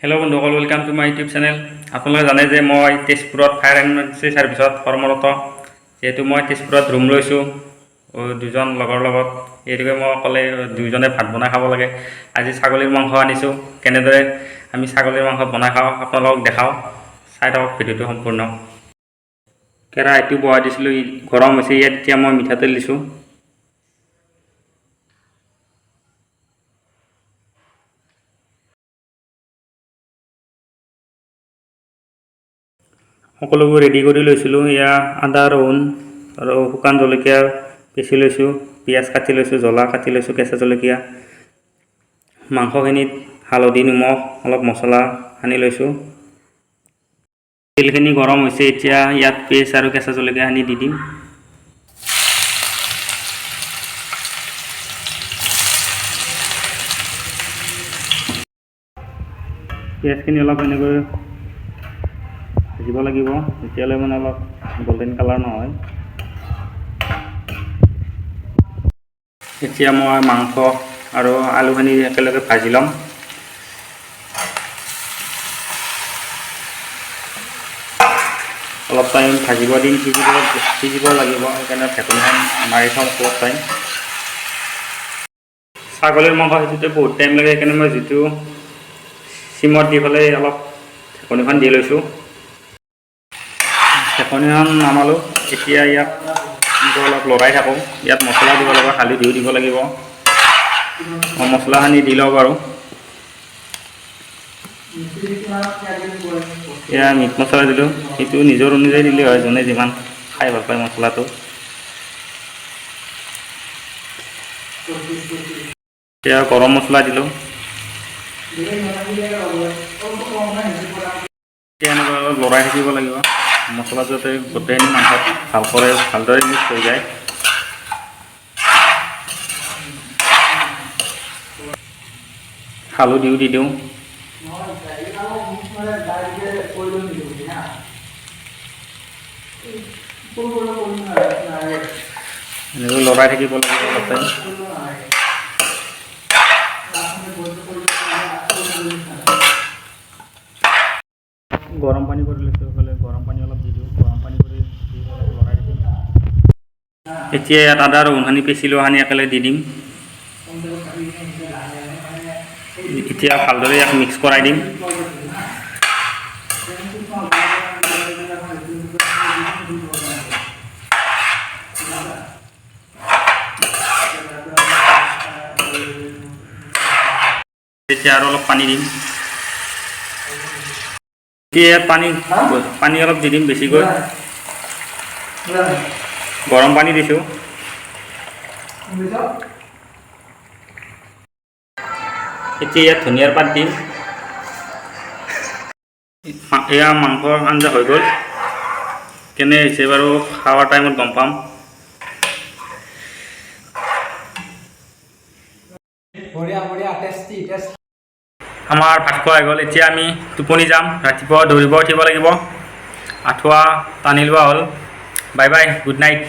Hello' বন্ধুসকল, welcome to my YouTube channel. আপোনালোকে জানে যে মই তেজপুৰত ফায়াৰ এমাৰ্জেঞ্চি ছাৰ্ভিচত কৰ্মৰত। যিহেতু মই তেজপুৰত ৰুম লৈছোঁ দুজন লগৰ লগত, সেইটোকে মই অকলে দুইজনে ভাত বনাই খাব লাগে। আজি ছাগলীৰ মাংস আনিছোঁ। কেনেদৰে আমি ছাগলীৰ মাংস বনাই খাওঁ, আপোনালোকক দেখাওঁ। চাই থাকক ভিডিঅ'টো সম্পূৰ্ণ। কেৰাহীটো বহাই দিছিলোঁ, ই গৰম হৈছে। ইয়াত এতিয়া মই মিঠাতেল দিছোঁ। সকলোবোৰ ৰেডি কৰি লৈছিলোঁ। এয়া আদা, ৰহুন আৰু শুকান জলকীয়া পিচি লৈছোঁ, পিঁয়াজ কাটি লৈছোঁ, জ্বলা কাটি লৈছোঁ, কেঁচা জলকীয়া। মাংসখিনিত হালধি, নিমখ, অলপ মছলা সানি লৈছোঁ। তেলখিনি গৰম হৈছে। এতিয়া ইয়াত পিঁয়াজ আৰু কেঁচা জলকীয়াখিনি দি দিম। পিঁয়াজখিনি অলপ এনেকৈ ভাজিব লাগিব, তেতিয়ালৈ মানে অলপ গল্ডেন কালাৰ নহয়। এতিয়া মই মাংস আৰু আলুখিনি একেলগে ভাজি ল'ম। অলপ টাইম ভাজিব দিম, সিজিব লাগিব। সেইকাৰণে ঢাকনিখন মাৰি থ'ম অলপ টাইম। ছাগলীৰ মাংস সিজোতে বহুত টাইম লাগে, সেইকাৰণে মই যিটো চিমত দি পেলাই অলপ ঢাকনিখন দি লৈছোঁ। ঢাকনিখন নামালোঁ। এতিয়া ইয়াক এনেকৈ অলপ লৰাই থাকোঁ। ইয়াত মছলা দিব লাগিব, হালধিও দিব লাগিব। মই মছলাখিনি দি লওঁ বাৰু। এয়া মিট মছলা দিলোঁ। সেইটো নিজৰ অনুযায়ী দিলে হয়, যোনে যিমান খাই ভাল পায় মছলাটো। এতিয়া গৰম মছলা দিলোঁ। এতিয়া এনেকৈ অলপ লৰাই থাকিব লাগিব মছলাটো, যাতে গোটেইখিনি মাংসত ভালদৰে মিক্স হৈ যায়। হালধিও দি দিওঁ। এনেকৈ লৰাই থাকিব লাগিব অলপ টাইম। গৰম পানী কৰি লৈছোঁ এইফালে। গৰম পানী অলপ দি দিওঁ। গৰম পানী কৰি দি অলপ লৰাই দিম। এতিয়া ইয়াত আদা, ৰহুনখিনি পিচি লোৱাখিনি একেলগে দি দিম। এতিয়া ভালদৰে ইয়াক মিক্স কৰাই দিম। এতিয়া আৰু অলপ পানী দিম। এতিয়া ইয়াত পানী অলপ দি দিম বেছিকৈ। গৰম পানী দিছোঁ। এতিয়া ইয়াত ধনিয়াৰ পাত দিম। এয়া মাংসৰ আঞ্জা হৈ গ'ল। কেনে হৈছে বাৰু খোৱাৰ টাইমত গম পাম। বঢ়িয়া বঢ়িয়া, টেষ্টি টেষ্টি। আমাৰ ভাত খোৱা হৈ গ'ল। এতিয়া আমি টোপনি যাম। ৰাতিপুৱা দৌৰিব উঠিব লাগিব। আঁঠুৱা টানি লোৱা হ'ল। Bye bye, good night.